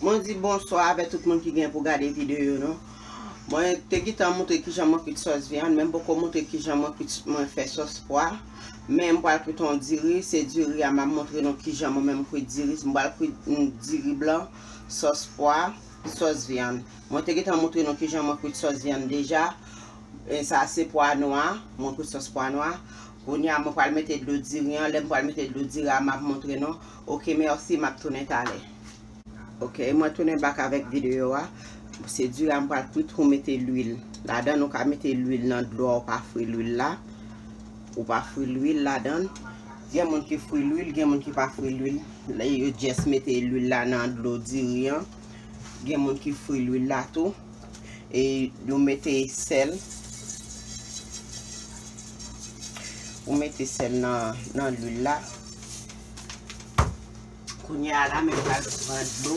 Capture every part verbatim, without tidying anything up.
Mwen di bonswa avè tout moun ki gen pou gade videyo nou. Mwen te gentan montre kijan mwen kwit sòs vyann, men m poko montre kijan mwen kwit, mwen fè sòs pwa. Men m pral kwit yon diri, se diri a m ap montre nou kijan mwen menm kwit diri. M pral kwit, mm, diri blan, sòs pwa, sòs vyann. Mwen te gentan montre nou kijan mwen kwit sòs vyann deja. E sa se pwa nwa, mwen kwit sòs pwa nwa. Kounye a mwen pral mete dlo diri an, lè m pral mete dlo diri a, m ap montre nou. Oke, mèsi, m ap tounen talè. Oke, mwen tounen bak avèk videyo a. Se diri a m pral kwit, ou mete lwil ladan, ou ka mete lwil nan dlo a, ou pa fri lwil la. Ou pa fri lwil ladan. Gen moun ki fri lwil, gen moun ki pa fri lwil. Yo just mete lwil la nan dlo diri an. Gen moun ki fri lwil la tou. E yo mete sèl. Ou mete sèl nan, nan lwil la. Kounye a la, men m pral pran dlo.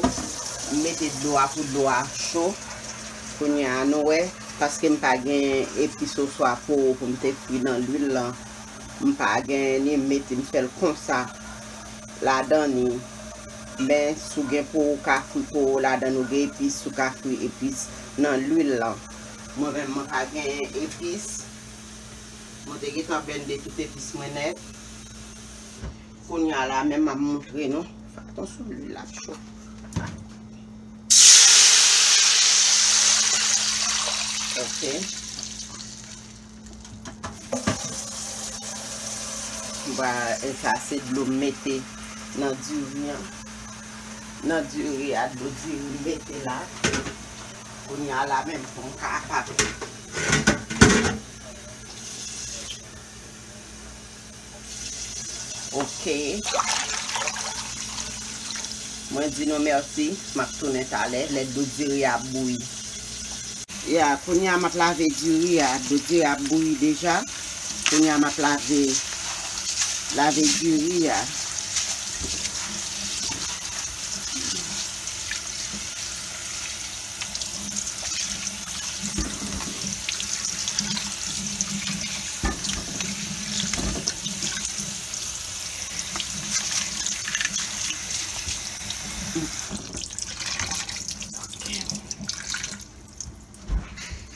M mete dlo a pou dlo a cho. Kounye a, nou wè, paske m pa gen epis oswa powo pou m te fri nan lwil lan. M pa gen ni, m mete, m fè l konsa ladan ni. Men, si w gen powo, w ka fri powo ladan, ou gen epis, ou ka fri epis nan lwil lan. Mwen menm, mwen pa gen epis. Mwen te gentan blende tout epis mwen nèt. Kounye a la, men m ap montre nou. Fè atansyon, lwil la cho. Oke. Ba, e sa se dlo m mete nan diri an. Nan diri a, dlo diri m mete la. Kounye a la menm, pou m kapab. Oke. Mwen di nou mèsi, m ap tounen talè, lè dlo diri a ap bouyi. Ya, kounye a m ap lave diri a. Dlo diri a ap bouyi deja. Kounye a m ap lave, lave diri a.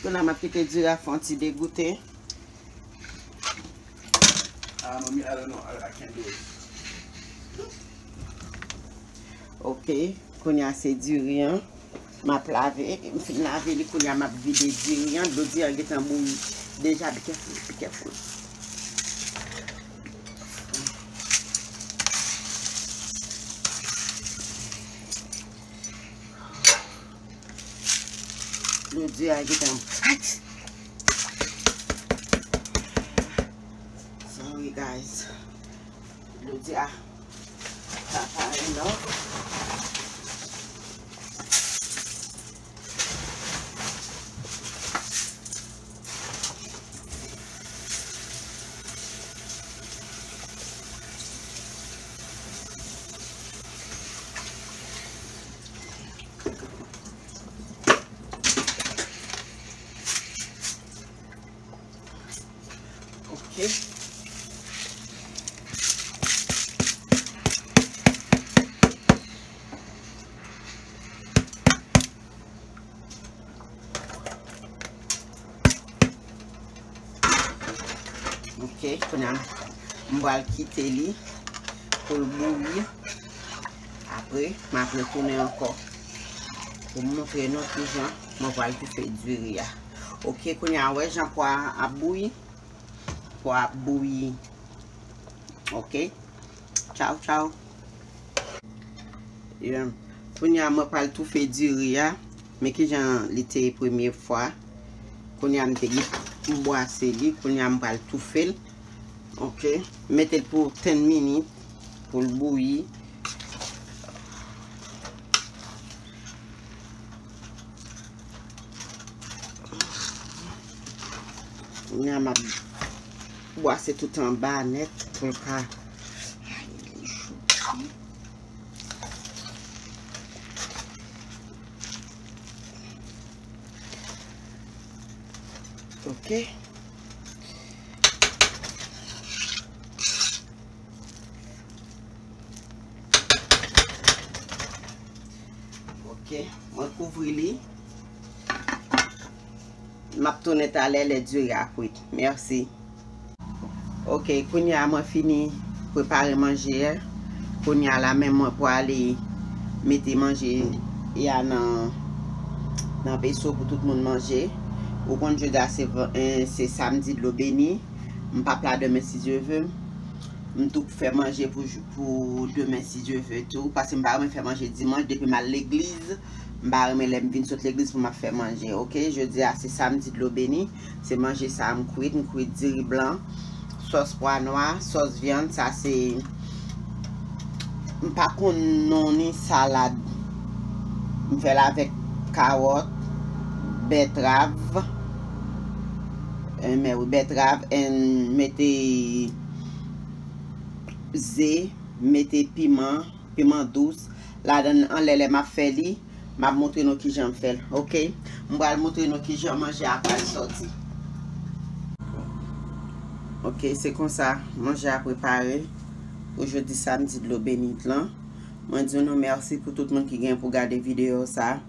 Kounye a m ap kite diri a fè yon ti degoute. Ah, mommy, I don't know. I, I can't do it. Oke, kounye a se diri an. M ap lave, m fin lave li, kounye a m ap vide diri an. Dlo diri an gentan bouyi deja, be careful, be careful. Dlo diri a gentan. Sorry, guys. Dlo diri a pa pare non. Oke. Oke, kounye a m pral kite li pou l bouyi. Apre, m ap retounen ankò pou m montre nou kijan mwen pral toufe diri a. Oke, kounye a, wè jan pwa a ap bouyi. Pwa a ap bouyi. Oke. Tchaw, tchaw. Yeah. Kounye a, mwen pral toufe diri a. Men kijan li te ye premye fwa. Kounye a, m te gen, m bwase li. Kounye a, m pral toufe l. Oke. Mete l pou ten minit pou l bouyi. Kounye a m ap bwase tout anba nèt pou l ka. Ay, li cho. Oke. Ok, mwen kouvri li. M ap tounen talè lè diri a kwit. Mèsi. Ok, kounye a mwen fini prepare manje a. Kounye a la menm mwen pwale mete manje a nan nan peso pou tout moun manje. Ou konn jodi a se ven- eh, se samdi dlo beni. M p ap la demen si Dye ve. M tou fè manje pou jou- pou demen si Dye ve tou, paske m pa renmen fè manje dimanch. Depi m al legliz, m pa renmen lè m vin sot legliz pou m ap fè manje. Ok, jodi a se samdi dlo beni. Se manje sa a m kwit. M kwit diri blan, sòs pwa nwa, sòs vyann. Sa se, m pa konn non ni, salad. M fè l avèk kawòt, bètrav, eh, men wi, bètrav, and mete ze, mete piman, piman dous ladan l. Anlè, lè m ap fè li, m ap montre nou kijan m fè l. Ok, m pral montre nou kijan manje a pral sòti. Ok, se konsa manje a prepare pou jodi samdi dlo beni lan. Mwen di nou mèsi pou tout moun ki gen pou gade videyo sa.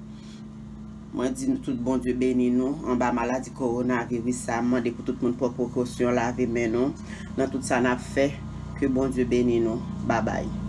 Mwen di nou tout Bondye beni nou anba maladi kowonaviris sa. M mande pou tout moun pran prekosyon, lave men nou nan tout sa n ap fè. Ke Bondye beni nou. Babay.